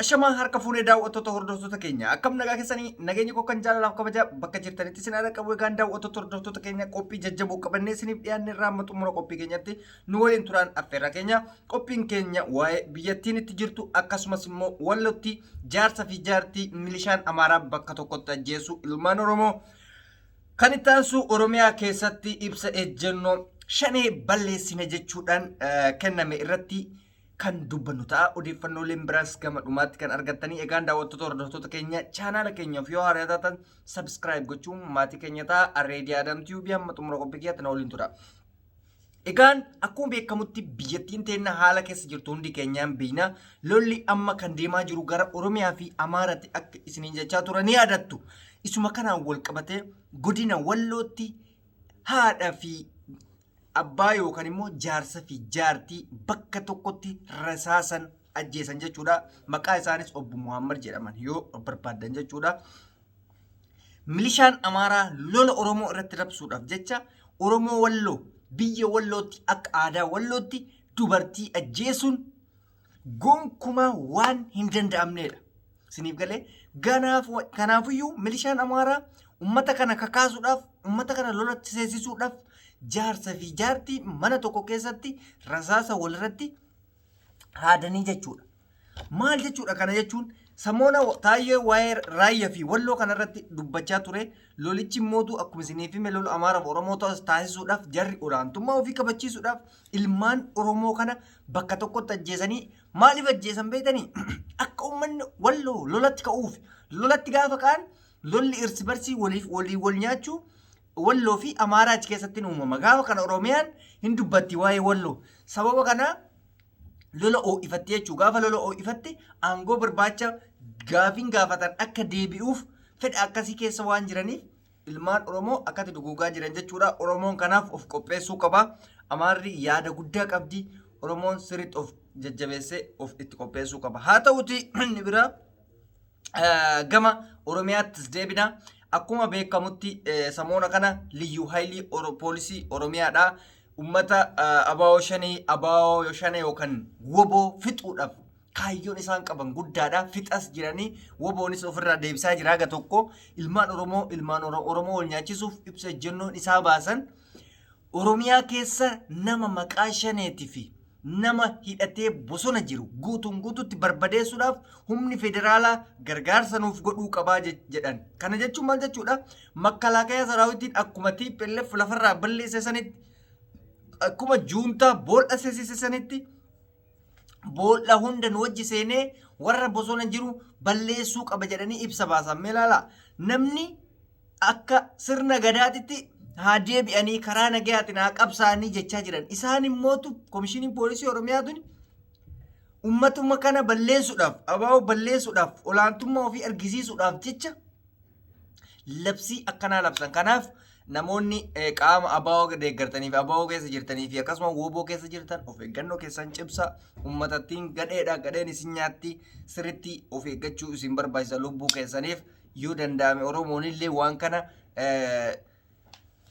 Ashamaa harka fuunee daawwattoota hordoftoota keenya akkam nagaa keessanii nageenya koo kan jaalalaaf kabaja bakka jirtanitti isin haadha qabu egaan daawwattoota hordoftoota keenya qophii jajjaboo qabannee isiniif dhiyaanne irraa amma xumura qophii keenyatti nu waliin turaan affeerra keenya qophiin keenya waa'ee biyyattiin itti jirtu akkasumas immoo wallotti jaarsa fi jaartii milishaan amaaraa bakka tokkotti ajjeesu ilmaan oromoo kan itti aansu oromiyaa keessatti ibsa ejjennoo shanee balleessine jechuudhaan kenname irratti kan dubbannu ta'a. Odeeffannooleen biraas gama dhumaatti kan argattanii egaan daawwattoota hordoftoota keenya chaanaala keenyaaf yoo haaraa taatan subscribe gochuun maatii keenya ta'a. Arreedii Adam Tube hamma xumura qophii keenyaatti na waliin tura. Egaan akkuma beekamutti biyyattiin teenna haala keessa jirtu hundi keenyaan beekna. Lolli amma kan deemaa jiru gara Oromiyaa fi Amaaraatti akka isiniin jechaa ture ni yaadattu. Isuma kanaan wal qabatee godina Wallootti haadha fi abbaa yookaan immoo jaarsa fi jaartii bakka tokkotti rasaasan ajjeesan jechuudha. Maqaa isaanis obbo Muhammad jedhaman yoo barbaaddan jechuudha. Milishaan Amaaraa lola Oromoo irratti rabsuudhaaf jecha Oromoo Walloo biyya Wallootti akka aadaa Wallootti dubartii ajjeesuun gonkumaa waan hin danda'amneedha. Isiniif galee kanaafiyyuu milishaan Amaaraa ummata kana kakaasuudhaaf ummata kana lolatti seensisuudhaaf jaarsa fi jaartii mana tokko keessatti rasaasa walirratti haadanii jechuudha. Maal jechuudha kana jechuun samoona taayyee waa'ee raayyaa fi walloo kanarratti dubbachaa ture lolichi mootu akkuma isiniif hime lola Amaaraaf Oromoo taasisuudhaaf jarri olaantummaa ofii kabachiisuudhaaf ilmaan Oromoo kana bakka tokkotti ajjeesanii maaliif ajjeesan beektanii akka uummanni walloo lolatti ka'uuf lolatti gaafa ka'an lolli irsi barsii waliif walii wal nyaachuu walloo fi Amaaraa achi keessatti ni uumama. Gaafa kana Oromiyaan hin dubbatti waa'ee walloo. Sababa kana lola oo'ifatte jechuudha. Gaafa lola oo'ifatte aangoo barbaacha gaafiin gaafatan akka deebi'uuf fedha akkasii keessa waan jiraniif ilmaan Oromoo akkatti duguugaa jiran jechuudha. Oromoon kanaaf of qopheessuu qaba. Amaarri yaada guddaa qabdi. Oromoon sirriitti of jajjabeessee of itti qopheessuu qaba. Haa ta'uti inni biraa gama Oromiyaattis deebina. Akkuma beekamutti samoona kana Liyyuu Haayilii Poolisii Oromiyaadha. Ummata Abaawoo Shanee Abaawoo Shanee yookaan Woboo fixuudhaaf kaayyoon isaan qaban guddaadha. Fixas jiranii woboonis ofirraa deebisaa jira haga tokko. Ilmaan Oromoo ilmaan Oromoo wal nyaachisuuf ibsa ejjennoon isaa baasan. Oromiyaa keessa nama maqaa shaneetii fi nama hidhatee bosona jiru guutuun guututti barbadeessuudhaaf humni federaalaa gargaarsa nuuf godhuu qabaa jedhan. Kana jechuun maal jechuudha? Makkalaakayaa saraawitiin akkuma TPLF lafarraa balleesse sanitti akkuma juuntaa bool'a seensise sanitti bool'a hunda nu wajji seenee warra bosona jiru balleessuu qaba jedhanii ibsa baasan. Mee ilaalaa namni akka sirna gadaatitti haa deebi'anii karaa nagayaatiin haa qabsaa'anii jechaa jiran. Isaan immootu komishiniin poolisii Oromiyaa tuni ummatuma kana balleessuudhaaf abaa'oo balleessuudhaaf olaantummaa ofii argisiisuudhaaf jecha labsii akkanaa labsan. Kanaaf namoonni qaama abaa'oo deeggartanii fi abaa'oo keessa jirtanii fi akkasuma wooboo keessa jirtan of eeggannoo keessan cimsa uummatattiin gadheedha gadheen isin nyaatti sirriitti of eeggachuu isin barbaachisa lubbuu keessaniif yoo danda'ame Oromoon illee waan kana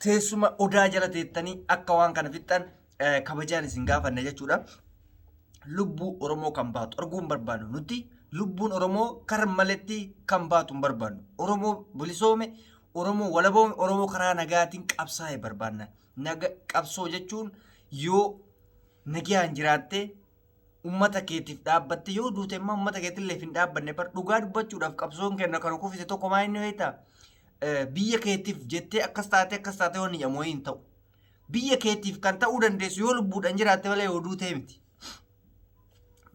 teessuma odaa jala teettanii akka waan kana fixxan kabajaan isin gaafanna jechuudha. Lubbuu Oromoo kan baatu arguu hin barbaannu nuti lubbuun Oromoo kar maletti kan baatu hin barbaannu. Oromoo bilisoome, Oromoo walaboome, Oromoo karaa nagaatiin qabsaa'e barbaanna. Naga qabsoo jechuun yoo nagayaan jiraattee ummata keetiif dhaabbatte yoo duute immoo ummata keetillee hin dhaabbanne bar dhugaa dubbachuudhaaf qabsoon kenna kan kufise tokko maa inni beektaa biyya keetiif jettee akkas taatee akkas taatee waan jedhamu wayii hin ta'u. Biyya keetiif kan ta'uu dandeessu yoo lubbuudhaan jiraatte malee yoo duutee miti.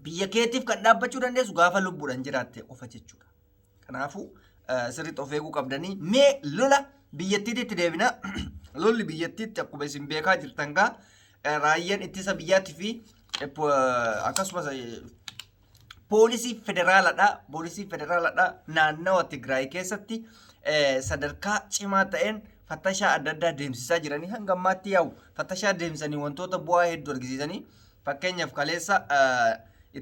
Biyya keetiif kan dhaabbachuu dandeessu gaafa lubbuudhaan jiraatte qofa jechuudha. Kanaafuu sirriitti of eeguu qabdanii mee lola biyyattiitti deebina. Lolli biyyattiitti akkuma isin beekaa jirtan gaa raayyaan ittisa biyyaatii fi akkasumas poolisii federaaladha. Poolisii federaaladha naannawa Tigraay keessatti sadarkaa cimaa ta'een fattashaa adda addaa deemsisaa jiranii hanga ammaatti yaa'u fattashaa deemsanii wantoota bu'aa hedduu argisiisanii fakkeenyaaf kaleessa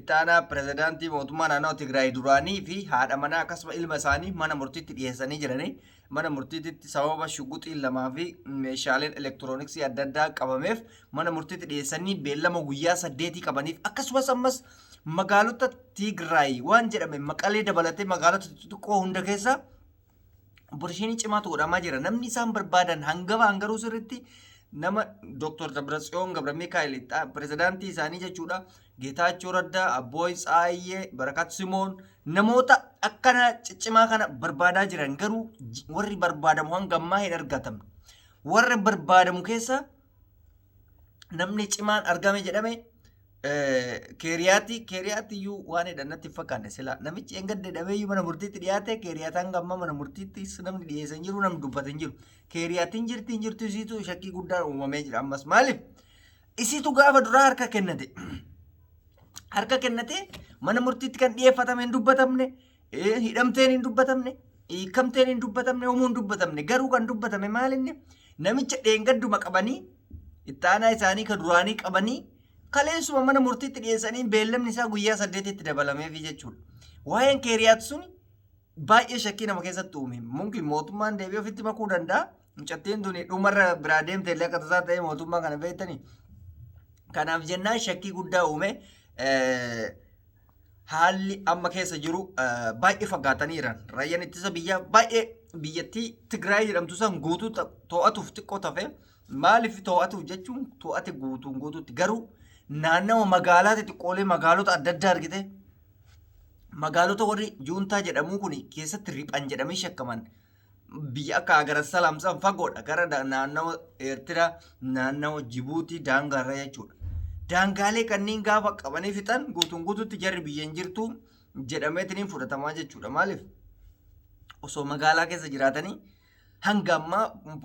itti aanaa pirezidaantii mootummaa naannoo Tigraay duraanii fi haadha manaa akkasuma ilma isaanii mana murtiitti dhiyeessanii jiranii mana murtiitti sababa shuguxiin lamaa fi meeshaaleen elektirooniksii adda addaa qabameef mana murtiitti dhiyeessanii beellama guyyaa 8 qabaniif akkasumas ammas Magaalota Tigraay waan jedhame Maqalee dabalatee magaalota xixiqqoo hunda keessa opereeshinii cimaatu godhamaa jira. Namni isaan barbaadan hangafa hangaruu sirriitti nama Dr. Dabratsiyoon Gabra Mikaa'el pirezidaantii isaanii jechuudha. Geetaachoo Raddaa, Abbooy Tsaayyee, Barakat Simoon namoota akkana ciccimaa kana barbaadaa jiran garuu warri barbaadamu hanga ammaa hin argatamne. Warra barbaadamu keessa namni cimaan argame jedhame Keeriyaati. Keeriyaati iyyuu waan jedhan natti hin fakkaanne sila namichi engadde hidhamee iyyuu mana murtiitti dhiyaate. Keeriyaat hanga ammaa mana murtiitti namni dhiyeessa hin jiru, namni dubbate hin jiru. Keeriyaatiin jirti hin jirtu isiitu shakkii guddaan uumamee jira ammas. Maaliif? Isiitu gaafa duraa harka kennate. Harka kennate mana murtiitti kan dhiyeeffatame hin dubbatamne, hidhamteen hin dubbatamne, hiikamteen hin dubbatamne, homuu hin dubbatamne. Garuu kan dubbatame maalinni namicha dheengadduma qabanii itti aanaa isaanii kan duraanii qabanii kaleessuma mana murtiitti dhiyeessanii beellamni isaa guyyaa 8tti dabalameefi jechuudha. Waa'een Keeriyaat sun baay'ee shakkii nama keessatti uume. Mumkin mootummaan deebi'ee ofitti makuu danda'a. Mucattiin tuni dhumarra biraa deemte illee akka tasaa ta'ee mootummaa kana beektanii. Kanaaf jennaan shakkii guddaa uume. Haalli amma keessa jiru baay'ee fagaatanii jiran. Raayyaan ittisa biyyaa baay'ee biyyattii Tigraay jedhamtu san guutuu to'atuuf xiqqoo tafe. Maaliif to'atuuf jechuun to'ate guutuun guutuutti garuu naannawa magaalaa xixiqqoolee magaalota adda addaa argite magaalota warri juuntaa jedhamuu kun keessatti riphan jedhamee shakkaman biyya akka Hagara Salaam san fagoodha gara naannawa Eertiraa naannawa Jibuutii daangaarra jechuudha. Daangaalee kanneen gaafa qabanii fixan guutuun guutuutti jarri biyya hin jirtu jedhameetiin fudhatamaa jechuudha. Maaliif osoo magaalaa keessa jiraatanii hanga ammaa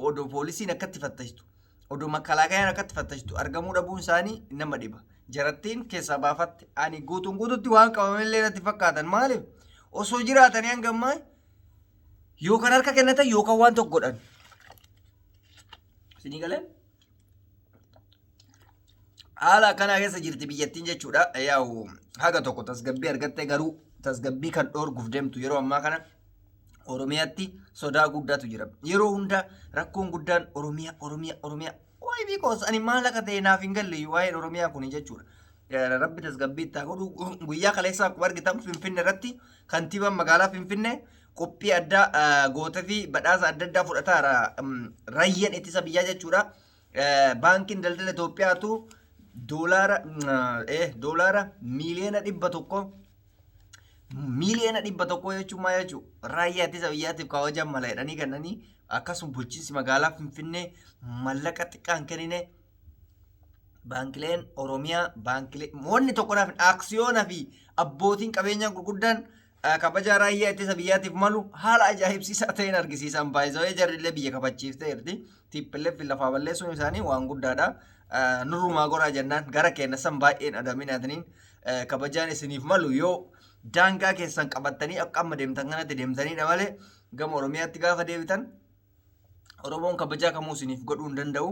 odoo poolisiin akkatti fattashtu odoo makalaakayaan akkatti fattashtu argamuu dhabuun isaanii nama dhiba. Jarattiin keessaa baafatte ani guutuun guutuutti waan qabamellee natti fakkaatan. Maaliif osoo jiraatanii hanga ammaa yookaan harka kennatan yookaan waan tokko godhan. Isinii galee? Haala akkanaa keessa jirti biyyattiin jechuudha. Yaa'u haga tokko tasgabbii argattee garuu tasgabbii kan dhoorguuf deemtu yeroo ammaa kana Oromiyaatti sodaa guddaatu jira. Yeroo hunda rakkoon guddaan Oromiyaa, Oromiyaa, Oromiyaa. Why because ani maal akka ta'e naaf hin galle waa'een Oromiyaa kun jechuudha. Rabbi tasgabbii itti haa godhu. Guyyaa kaleessaa akkuma argitan Finfinnee irratti kantiibaan magaalaa Finfinnee qophii addaa gootee fi badhaasa adda addaa fudhataara rayyaan ittisa biyyaa jechuudha. Baankiin daldala Itoophiyaatu doolaara 100,000,000 100,000,000 jechuun maal jechuudha? Raayyaa ittisa biyyaatiif kabajaan mala jedhanii kennanii akkasuma bulchiinsi magaalaa Finfinnee mallaqa xiqqaan kennine baankileen Oromiyaa baankilee wanni tokko naaf aksiyoona fi abbootiin qabeenyaa gurguddaan kabajaa raayyaa ittisa biyyaatiif malu haala ajaa'ibsiisaa ta'een argisiisan baay'isawee jarrillee biyya kabachiifteerti. TPLF lafaa balleessuun isaanii waan guddaadha. Nurrumaa goraa jennaan gara keenya san baay'een adaminaatiniin kabajaan isiniif malu yoo daangaa keessan qabattanii akka amma deemtan kanatti deemtaniidha malee gama Oromiyaatti gaafa deebitan Oromoon kabajaa kamuu isiniif godhuu hin danda'u.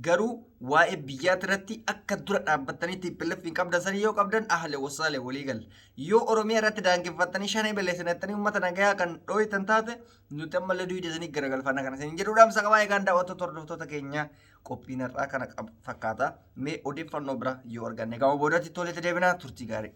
Garuu waa'ee biyyaati irratti akka dura dhaabbattanii TPLF hin qabdan sanii yoo qabdan ahle wasaale walii galla. Yoo Oromiyaa irratti daangeffattanii shanee balleessinattanii uummata nagayaa kan dhooytan taate nuti ammallee duyda isinii garagalfanna kana isin jedhu dhaamsa qabaa. Egaan daawwattoota hordoftoota keenya qophiin har'aa kana fakkaata. Mee odeeffannoo bira yoo arganne gama boodatti toletti deebinaa turtii gaarii.